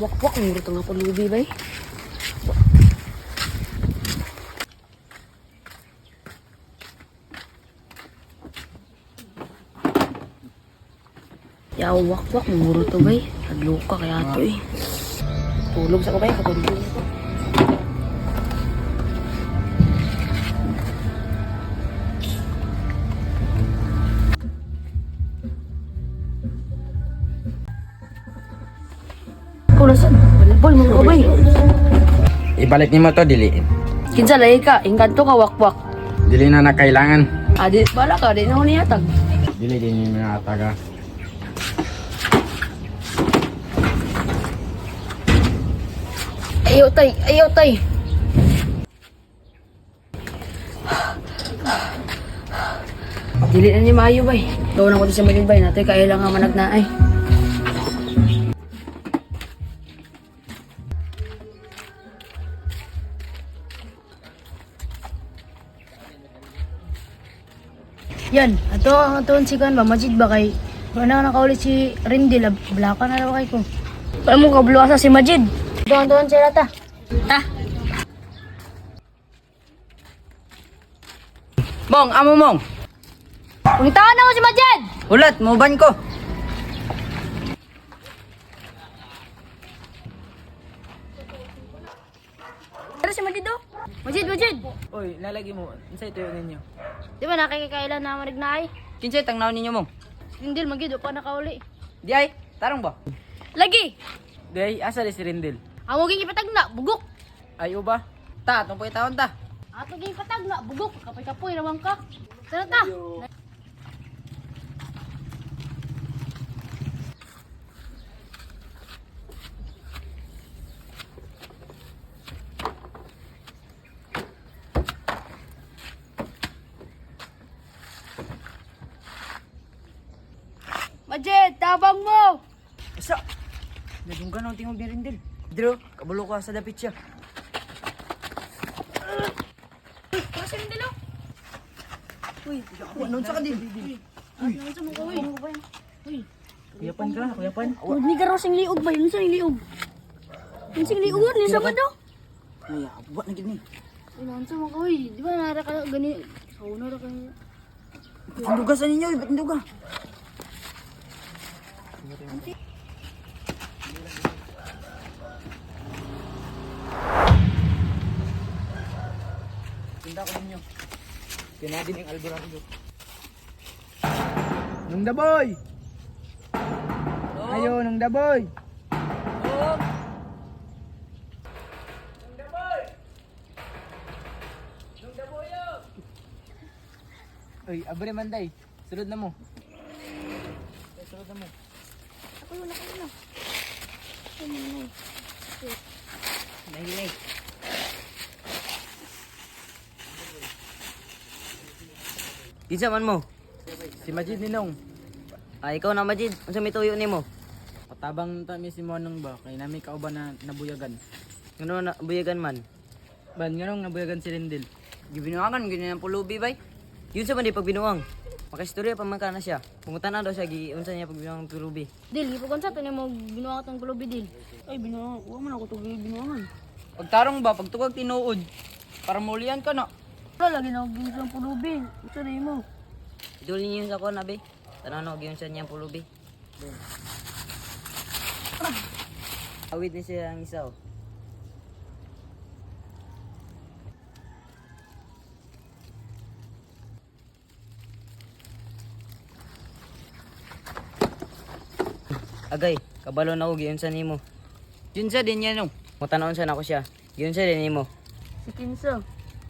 Wakwak ang murot nga pulubi bay. Yaw, wakwak, muro to bay. Nagluka kaya to eh. Tulog sa ko bay, katulog ko. Kulasan, balbal mo ko bay. Ibalik nimo to dili. Kinsa lagi ka, ingkanto ka wakwak. Dili na na kailangan. Adi, bala ka, di na ko niyatag. Dili din yung mga taga. Ayaw tay, ayaw tay. Dili na ni maayo bay. Daw na ko to sa magid bay, natay kailangan nga managnaay. Yan, ato ang atuon si kan ba Majid ba kay wala na nakaulit si Rindel, blaka na raw kay ko. Wala mo kabluasa si Majid. Ato ang atuon si Rata. Ta. Mong, amo mong. Puntahan ako si Majid. Hulat, muban ko. Tara si Majid oh. Majid, Majid. Oy, lalagi mo. Unsay tuyo ninyo? Di ba nakikailan na manignaay? Kinsay tangnaw ninyo mong? Si Rindel magid pa nakauli. Di ay, tarong ba? Lagi. Di ay, asa di si Rindel? Amo ging ipatagna, bugok. Ay uba. Ta, atong pagitaon ta. Ato ging ipatagna, bugok. Kapoy-kapoy rawang ka. Tara ta. Majid, tabang mo! Asa? Nadunggan ang tingog ni Rindel. Dro, kabulo ko sa dapit siya. Tara si Rindel oh. Ano sa kadil? Uy, ano mo ka, uy? Uy. Kuyapan ka, kuyapan. Huwag ni karosing liog ba? Yun sa liog. Yun sa liog, ni sa ba daw? Ay, abuwa na gid ni. Uy, nansa mo ka, uy. Di ba nara ka gani? Sa una ra ka. Ba't sa ninyo, ba't induga? Tinda ko ninyo. Kinadin ang albularyo. Nung daboy! Ayo, nung daboy! Uy, abre manday. Sulod na mo. Sulod na mo. Ako yun, ako yun. Nay, nay. Kinsa man mo? Si Majid Ninong. Ah, ikaw na Majid, unsa may tuyo nimo? Patabang ta mi si Monong ba kay nami kauban na nabuyagan. Ngano na buyagan man? Ban nganong nabuyagan si Rindel? Gibinuangan, ganyan ang pulubi, bay. Yun sa man di pagbinuang. Makistorya pa man ka na siya. Pungutan na daw siya gi unsa niya pagbinuang ang pulubi. Dil, ipagunsa to na mo binuha ka tong gulubi, Dil. Ay, binuang, wa man ako tugay binuangan. Pagtarong ba, pagtugag tinuod. Para mulian ka na. Wala lagi na ako ginsang pulubi. Unsa na imo? Idol niyo sa kon abi. Tanaw na giunsa niya ang pulubi. Awit ni siya ang isa oh. Agay, kabalo na ko giunsa nimo. Yun sa din yan, no. Mutan-on sa nako siya. Giunsa din nimo. Si Kinsa.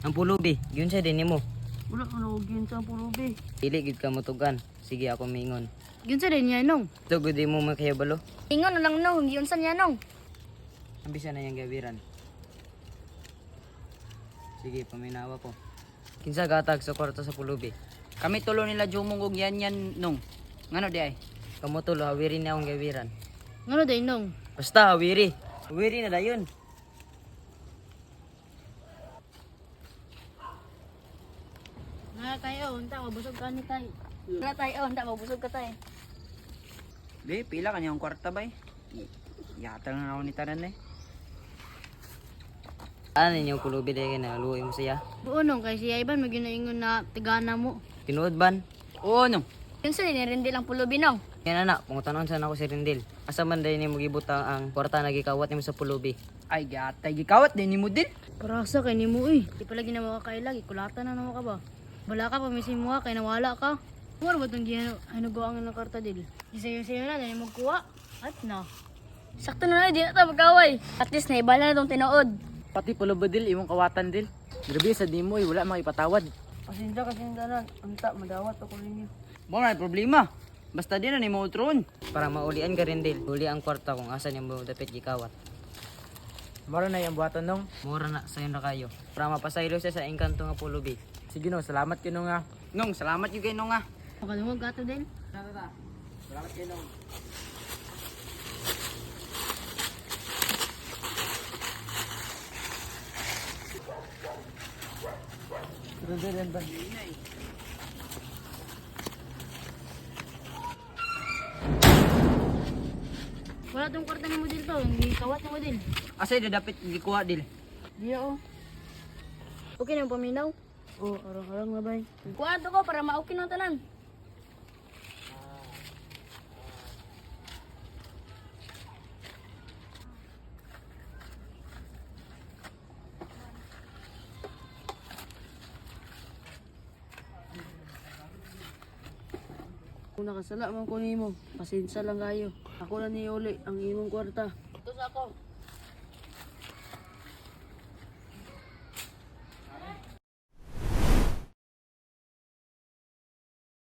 Ang pulubi, giunsa din nimo. Wala man ako ginsang pulubi. Dili gid ka motugan. Sige ako mingon. Yun sa din niya, nong. Ito gud mo makahibalo. Ingon na lang, nong. Yun sa niya, nong. Ang bisa na niyang gabiran. Sige, paminawa ko. Kinsa gatag sa kwarto sa pulubi. Kami tulo nila Jumong og yan yan, nong. Ngano di ay? Kamo tulo hawiri na akong gabiran. Ngano day, nong? Basta hawiri. Hawiri na dayon. Nga tayo, unta, mabusog ka ni tayo. Nga tayo, unta, mabusog ka tayo. Di, pila kanyang kwarta, bay. Yata na ako ni tanan eh. Ano ninyo pulubi dahil na luoy mo siya? Buo nung kay si Ivan maginaingon na tigana mo. Tinuod ban? Oo nung. Yun sa ni Rindel ang pulubi nong. Yan na, pangutanon sana ako si Rindel. Asa man dahil nimo gibutang ang kwarta na gikawat nimo sa pulubi? Ay, gatay gikawat din ni mo din. Parasa kay nimo eh. Di pala ginawa ka kailag, ikulatan na naman ka ba? Wala ka pamisin mo ka kay nawala ka. Mura ba itong ginugoang ng karta dil? Di sayo-sayo na, dahil magkuha. At na. Sakto na na, di na ta magkaway. At least naibala na tong tinuod. Pati pulubi dil imong kawatan dil. Grabe sa dimo eh, wala makipatawad. Pasensya kasi yung tanan. Unta, madawat ako ninyo. Mo na problema. Basta di na nimo utron. Para maulian ka Rindel, huli ang kwarta kung asa nimo dapit gikawat. Moro na yung buhaton nung. Mura na sayo na kayo. Para mapasaylo siya sa engkanto nga pulubi. Sige no, salamat kino nga. Nung, salamat yung kay nung ah. Makadungog ka to din. Salamat kino. Wala tong kwarta ni mo dil to, hindi kawat na mo dil. Asa di dapat gikuha dil? Di ako. Okay na yung paminaw. Oh, arang-arang na bay. Kuha to ko para ma-okay na tanan. Kung nakasala man ko nimo, pasensya lang kayo. Ako na ni uli ang imong kwarta. Ito sa ako.